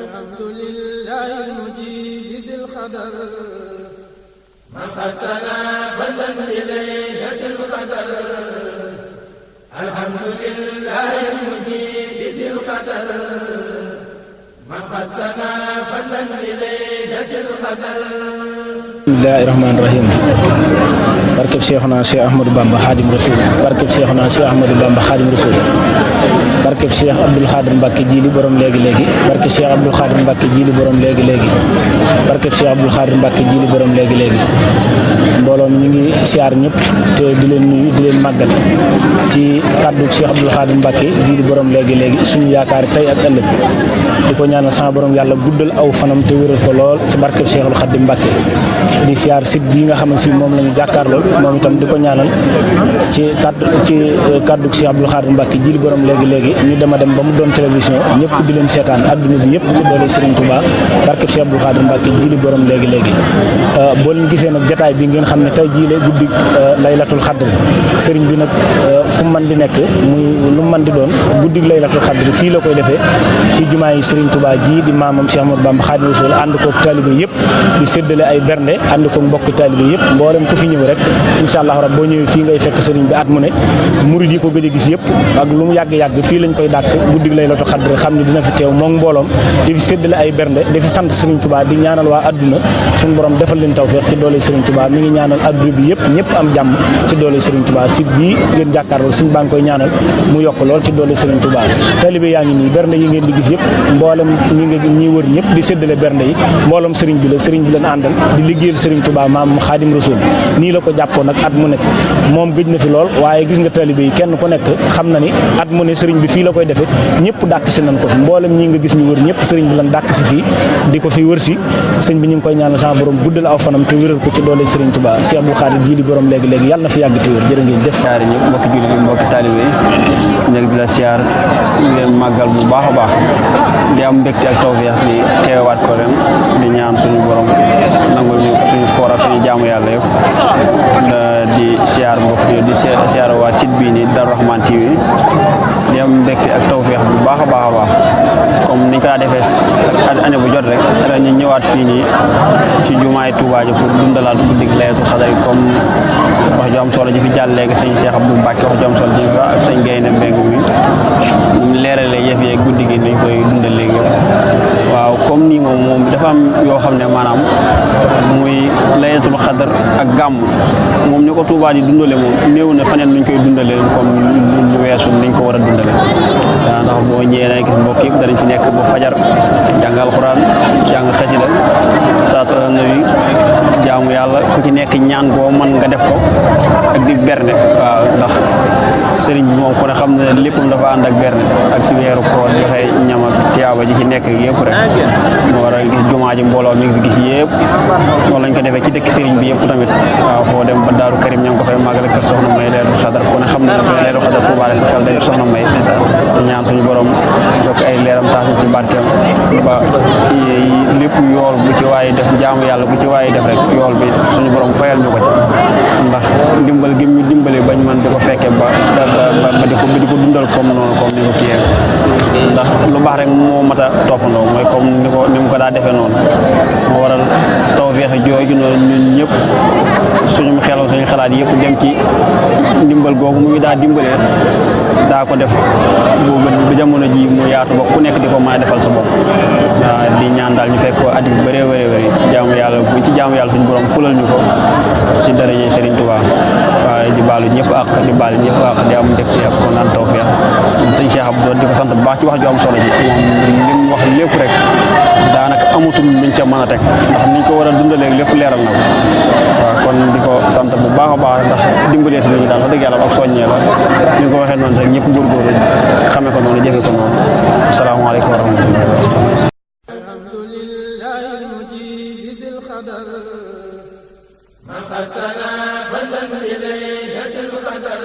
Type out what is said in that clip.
الحمد لله المجيد ذي القدر من خصنا فضلا بليلة القدر الحمد لله المجيد ذي القدر من خصنا فضلا بليلة القدر bismillahi rahmaani rahim barkeb Seexuna Seex Ahmadou Bamba Xaadim Rasul barkeb Seexuna Seex Ahmadou Bamba Xaadim Rasul barkeb Seex Abdul Xaadir Mbàkke Jiili borom léegi-léegi barkeb Seex Abdul Xaadir Mbàkke Jiili borom léegi-léegi barkeb Seex Abdul Xaadir Mbàkke Jiili borom léegi-léegi mbooloom ñi ngi siyaar ñëpp te di leen nuyu di leen màggal ci kàddu Seex Abdul Xaadir Mbàkke Jiili borom léegi-léegi suñu yaakaar tey ak ëllëg di ko ñaanal sama borom yàlla guddal aw fanam te wéral ko lool ci barkeb Seexul Xaadim Mbàkke di siyaar site bii nga xam ne si moom lañu jàkkaarlool moom itam di ko ñaanal ci kaddu Cheikh Abdou Khadre Mbacke Jiili borom léegi-léegi ñu dema dem ba mu doon télévision ñëpp di leen seetaan adduna bi yëpp ci doole Serigne Touba barke Cheikh Abdou Khadre Mbacke Jiili borom léegi-léegi boo leen gisee nag jataay bi ngeen xam ne tey jii la guddi laylatul xadr Serigne bi nag fu mu mën di nekk muy lu mu mën di doon guddi laylatul xadr fii la koy defee ci jumaa yi Serigne Touba ji di maamam Cheikh Ahmadou Bamba Khadimu Rasul ànd koog taalibe yëpp di séddale ay bernde ànd ko mbokk taalibe yëpp mboolem ku fi ñëw rek incha allah rab boo ñëwee fii ngay fekk sëriñ bi at mu ne murid yi ko gëj a gis yëpp ak lu mu yàgg-yàgg fii lañ koy dàkk guddig laylatul xadr xam ne dina fi teew moom mbooloom di fi séddale ay bernde di fi sant sëriñ Touba di ñaanal waa adduna suñu borom defal leen tawfeex ci doole sëriñ Touba mi ngi ñaanal adduna bi yëpp ñëpp am jàmm ci doole sëriñ Touba site bii ngeen jàkkaarloo suñ baa ngi koy ñaanal mu yokk lool ci doole sëriñ Touba taalibe yaa ngi nii bernde yi ngeen di gis yëpp mboolem ñi wër ñëpp di séddale bernde yi mbooloom sëriñ bi leen àndal di liggéeyal sëriñ Touba maam Xaadim Rasul nii la ko jàppoon nag at mu nekk moom gëj na fi lool waaye gis nga taalibe yi kenn ku nekk xam na ni at mu ne sëriñ bi fii la koy defee ñëpp dàkk si nañ ko fi mboolem ñi nga gis ñu wër ñëpp sëriñ bi lan dàkk si fii di ko fi wër si sëriñ bi ñu ngi koy ñaanal sama borom guddal aw fanam te wéral ko ci doole sëriñ Touba Cheikh Abdou Khadre Jiili borom léegi-léegi yàlla na fi yàgg te wér jërë ngeen def siyaar ñëpp mbokki jullit yi mbokki taalibe yi nekk di la siyaar leen màggal bu baax a baax di am mbégte ak tawfeex di teewaat ko ren di ñaan suñu borom nangul ñu suñu koor ak suñu jaamu yàlla yëpp di siyaar mbokk di siyaar waa site bii nii Darou Rahmane TV di am mbégte ak tawfeex bu baax a baax a baax comme niñ ko daa defee chaque année bu jot rek ren ñu ñëwaat fii nii ci jumaay Touba ji pour dundalaat guddig laylatul xadr comme wax ju am solo ji fi jàll léegi sëñ Cheikh Abdou Mbacke wax ju am solo ji fi wax ak sëñ Gaynde Mbeng mi ñu leeralee yëf yeeg guddi gi nañ koy dundal léegi yëpp waaw comme nii moom dafa am yoo xam ne maanaam muy laylatul xadr ak gàmm moom ni ko Touba di dundale moom néew na faneen nuñ koy dundalee comme lu weesu niñ ko war a dundale waaw ndax boo ñëwee na gis mbokk yëpp danañ fi nekk ba fajar jàng alxuraan jàng xasida salaatu ala nabi jaamu yàlla ku ci nekk ñaan boo mën nga def ko ak di berne waaw ndax sëriñ bi moom ku ne xam ne léppam dafa ànd ak berne ak weeru koor joxe ñam ak tiyaaba ji ci nekk yëpp rek moo war a gis jumaa ji mbooloo mi ngi fi gis yëpp noonu lañ ko defee ci dëkk sëriñ bi yëpp tamit waaw foo dem ba Daaru Karim ña ngi ko fay màggale kër Soxna May laylatul xadar ku ne xam ne laylatul xadar Touba rek sa xel day Soxna May di ñaan suñu borom yokk ay leeram taas ci barkeem ba lépp yool bu ci waaye def jaamu yàlla bu ci waaye def rek yool bi suñu borom fayal ñu ko ci ndax dimbal gi ñu dimbale bañ man di ko fekkee ba di ko dundal comme noonu comme ni ko kiyee ndax lu baax rek moo mat a toppandoo mooy comme ni mu ko daa defee noonu moo waral tawfeex jooju noonu ñun ñëpp suñu xelal suñu xalaat yëpp dem ci ndimbal googu muy daa dimbalee daa ko def boobu ba jamono ji mu yaatu ba ku nekk di ko mën a defal sa bopp waaw di ñaan daal ñu fekk ko at yu bëree bëri jaamu yàlla bu ci jaamu yàlla suñu borom fulal ñu ko ci daraje Serigne Touba waaye di baalu ñëpp ak di baal ñëpp ak di am mbégte ak kontaan tawfeex sëñ Cheikh Abdou di ko sant bu baax ci wax ju am solo ji moom li mu wax lépp rek daanaka amatul luñ ca mën a teg ndax niñ ko war a dundalee lépp leeral na ko waaw kon di ko sant bu baax a baax ndax dimbaleeti nañu daal wax dëgg yàlla ak soññee la ñu ko waxee noonu rek ñëpp góorgóorlu xamee ko noonu jëfee ko noonu asalaamaaleykum wa rahmatulah من خصنا فضلا بليلة القدر